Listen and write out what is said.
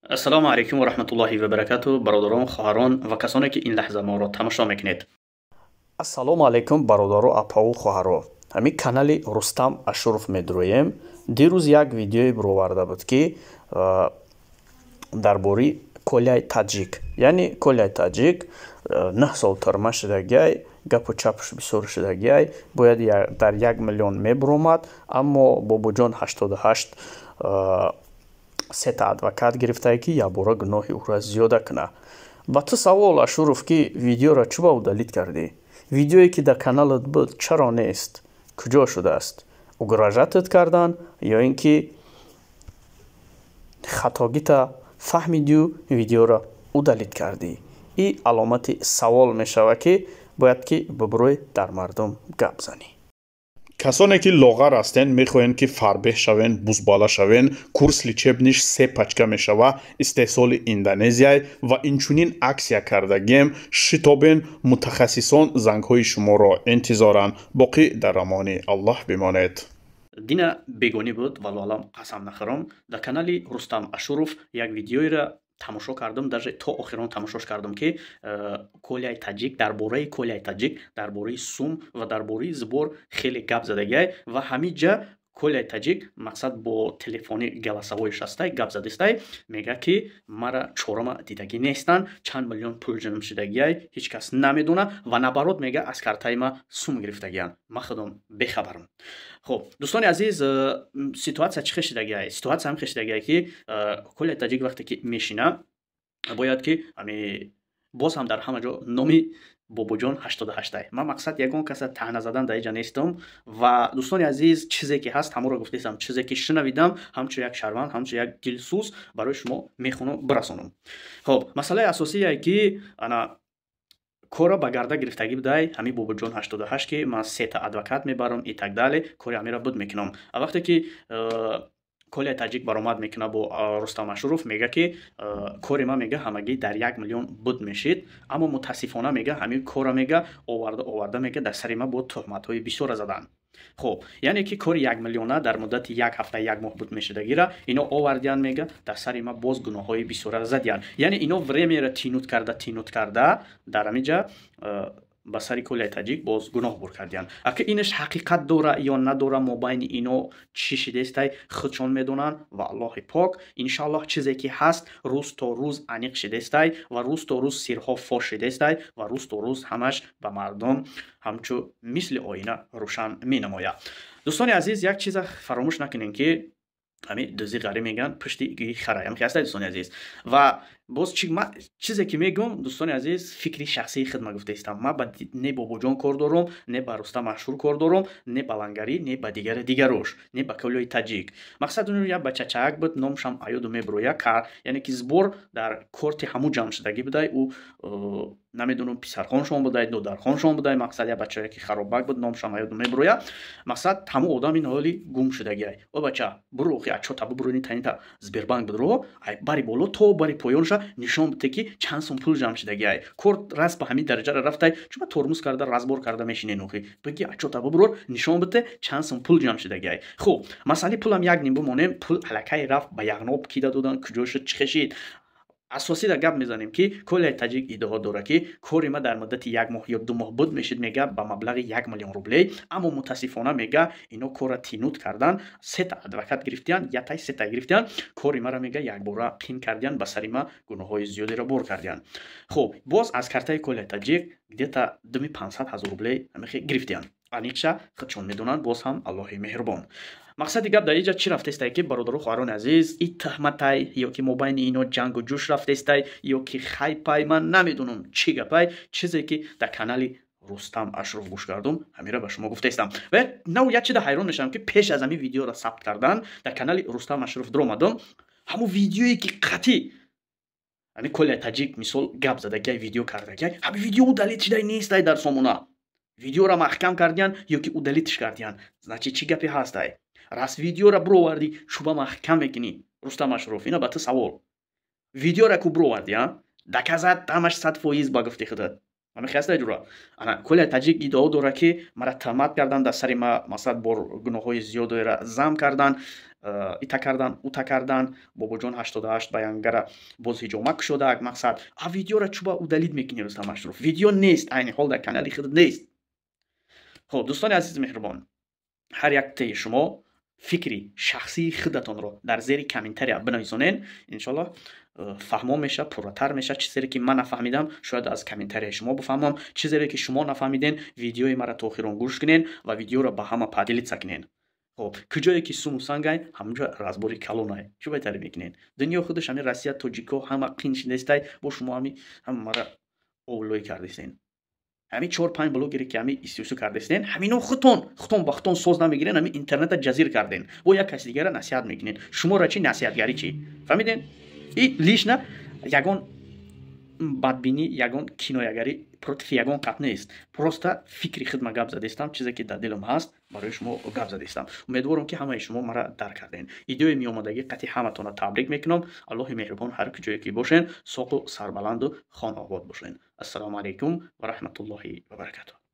Ассалому алайкум ва раҳматуллоҳи ва баракату, бародарон, хоҳарон ва касоне, ки ин лаҳза моро тамошо мекунед. Ассалому алайкум, бародару, апаву хоҳаро. Ҳамин канали Рустам Ашуров медроем. Дирӯз як видеое бироварда буд, ки дар бораи Коляи Таҷик, яъне Коляи Таҷик 9 сол тюрьма шудагиай, гапу чапш бисёр шудагиай, бояд дар 1 миллион мебуромад, аммо Бобоҷон 88 сета адвокат гирифтае, ки якбора гуноҳи ӯро зиёда кунад. Ба ту савол, Ашуров, ки видеоро чӯ ба удалить кардӣ? Видеое, ки дар каналат буд, чаро нест? Куҷо шудааст? Угрожать ат кардан ё ин ки хатогита фаҳмидию видеоро удалить кардӣ? И аломати савол мешавад, ки бояд ки бубурӯй дар мардум гап занӣ. Касоне, ки лоғар ҳастен, мехоҳем, ки фарбеҳ шавен, бузбала шавен, курс лечебный ш се пачка мешава, истеҳсоли Индонезияй ва инчунин акция кардагем. Шитобен, мутахассисон зангҳои шуморо интизоранд. Боқӣ дар амони Аллоҳ бимонед. Дина бегонӣ буд, валлоҳу алам, қасам нахӯрам, дар канали Рустам Ашуров як видеоеро тамошо кардам, даже то охирон тамошош кардам, ки Коляи Таҷик, дар бораи Коляи Таҷик, дар бораи сум ва дар бораи сбор хеле гап задагиай. Ва ҳамин ҷа Коляи Таҷик, мақсад, бо телефони голосовой шастай гап задистай, мега, ки мара чорама дидагӣ нестанд, чанд миллион пул ҷамъ шудагиай, ҳеҷ кас намедона ва наоборот, мега, аз картаи ма сум гирифтагианд, ма худом бехабарам. Хуб, дӯстони азиз, ситуация чӣ хел шудагиай? Ситуация ҳам хел шудагиай, ки Коляи Таҷик вақте ки мешина, бояд ки ами боз ҳам дар ҳама ҷо номи Бобоҷон 88-ай. Ман, мақсад, ягон каса таъна задан дар иҷа нестам ва, дӯстони азиз, чизе ки ҳаст, ҳамонро гуфтаистам, чизе ки шунавидам, ҳамчун як шаҳрванд, ҳамчун як дилсӯз барои шумо мехонам, бирасонам. Хоб, масъалаи асосие, ки ана корро ба гарда гирифтагӣ будай ҳамин Бобоҷон 88, ки ман сета адвокат мебарам и так далее, кори ҳамиро буд мекунам. А вақте ки Коляи Таҷик баромад мекунад бо Рустам Ашуров, мега, ки кори ман, мега, ҳамагӣ дар 1 миллион буд мешид, аммо мутаассифона, мега, ҳамин корро, мега, оварда оварда, мега, дар сари ман бо туҳматҳои бисёра заданд. Хуб, яъне ки кори 1 миллиона дар муддати як ҳафта, як моҳ буд мешудагира ино овардиянд, мега, дар сари ман боз гуноҳҳои бисёра задиянд. Яъне ино время ро тянуть карда, тянуть карда, дар ҳамин ба сари Коляи Таҷик боз гуноҳ бур кардиянд. Ака, инаш ҳақиқат дора ё надора, мобайни ино чӣ шидестай, худшон медонанд ва Аллоҳи пок. Иншоаллоҳ, чизе ки ҳаст, рӯз то рӯз аниқ шидестай ва рӯз то рӯз сирҳо фош шидестай ва рӯз то рӯз ҳамаш ба мардум ҳамчу мисли оина рӯшан менамояд. Дӯстони азиз, як чиза фаромӯш накунем, ки ҳамин дӯзи ғарӣ мегӯянд, пушти гӯи хараям ҳастай, дӯстони азиз. Ва боз чизе ки мегӯм, дӯстони азиз, фикри шахсии худ ма гуфтаистам. Ма ба не Бобоҷон кор дорум, не ба Рустам Ашур кор дорум, не ба Лангарӣ, не ба дигари дигарош, не ба Колёи Таҷик. Мақсад, як бачачаак буд, номшам аёду мебироя, яъне ки сбор дар корти ҳамун ҷамъ шудагӣ будай. Ӯ намедонам, писархоншон будай, додархоншон будай. Мақсад, як бачае ки харобак буд, номшам аёду мебироя. Мақсад, ҳамун одам ин ҳоли гум шудагиай. О бача, буро, охи ачота бубурони, танита Сбербанк будро, ай бари боло то бари поёнша нишон бите, ки чанд сум пул ҷамъ шудагиай. Кор раст ба ҳамин дараҷара рафтай, чуба тормуз карда, разбор карда мешинен? Охи бигӣ, ачота бубурор, нишон бите, чанд сум пул ҷамъ шудагиай. Хуб, масъалаи пулам як ним бимонем. Пул аллакай рафт, ба яғноб кида додан, куҷо шуд, чӣ хешид. Асосӣ дар гап мезанем, ки Коляи Таҷик иддао дорад, ки кори ма дар муддати як моҳ ё 2 моҳ буд мешид, мега, ба маблағи 1 миллион рублей, аммо мутаассифона, мега, ино корра тянуть кардан, сета адвокат гирифтиянд, ятай сета гирифтиянд, кори мара, мега, якбора қин кардиянд, ба сари ма гуноҳҳои зиёдеро бор кардиянд. Хуб, боз аз картаи Коляи Таҷик где-то 2500 000 рублей гирифтиянд. Аниқша худшон медонанд, боз ҳам Аллоҳи меҳрубон. Мақсади гап дар иҷа чӣ рафтестай, ки, бародару хоҳарони азиз, и тӯҳматай ё ки мобайни ино ҷангу ҷӯш рафтестай, ё ки хайпай, ман намедонам чӣ гапай. Чизе ки дар канали Рустам Ашруф гӯш кардум, ҳамира ба шумо гуфтаистам. Ва нав як чида ҳайрон мешавам, ки пеш аз ҳамин видеоро сабт кардан дар канали Рустам Ашруф дуромадам, ҳамун видеое ки қатъӣ ҳамин Коляи Таҷик, мисол, гап задагиай, видео кардагиай, ҳамин видео удалить шидай нестай дар сомона. Видеоро маҳкам кардиян ё ки удалить ш кардиян. Значит, чӣ гапе ҳастай? Раст видеора бировардӣ, шуба маҳкам мекунӣ? Рустам Ашруф, ина ба ту савол: видеора ку бировардӣ, а доказать ҳамаш 100%, ба гуфти худат. Ҳамин хел ҷура. Ана Коляи Таҷик иддао дорад, ки мара туҳмат кардан, дар сари ма, масалан, бор гуноҳҳои зиёдеро зам кардан, ита кардан, ута кардан. Бобоҷон 88 баёнгара боз ҳиҷома кушодаак. Мақсад, а видеора чӯба удалить мекунӣ, Рустам Ашуров? Видео нест, айни ҳол дар канали худ нест. Хуб, дӯстони азизи меҳрубон, ҳар яктаи шумо фикри шахсии худатонро дар зери комментария бинависонен. Иншоаллоҳ, фаҳмо меша, пурратар меша. Чизере ки ман нафаҳмидам, шояд аз комментарияи шумо бифаҳмам. Чизере ки шумо нафаҳмиден, видеои мара то охирон гӯш кунен ва видеоро ба ҳама поделиться кунен. Хоб, куҷое ки суму сангай, ҳамонҷо разбори калонай. Чӣ байтаре мекунен? Дунё худаш, ҳами Россия, тоҷико ҳама қин шинестай. Бо шумо ҳами ҳама мара овлоӣ кардистен. Ҳамин чор панҷ блогере ки ҳами истису кардастен, ҳамино худтон худтон ба худтон соз намегирен. Ҳами интернета ҷазир карден, бо як каси дигара насиҳат мекунен. Шуморо чӣ насиҳатгарӣ, чӣ фаҳмиден? И лично ягон бадбинӣ, ягон киноягарӣ против ягон қат нест. Просто фикри худма гап задестам, чизе ки дар дилам ҳаст, барои шумо гап задестам. Умедворам, ки ҳамаи шумо мара дарк кардем. Идеои меомадагӣ қатъи ҳаматонро табрик мекунам. Аллоҳи меҳрубон, ҳар куҷое ки бошен, соқу сарбаланду хонаобод бошен. Ассалому алайкум ва раҳматуллоҳи ва баракатуҳ.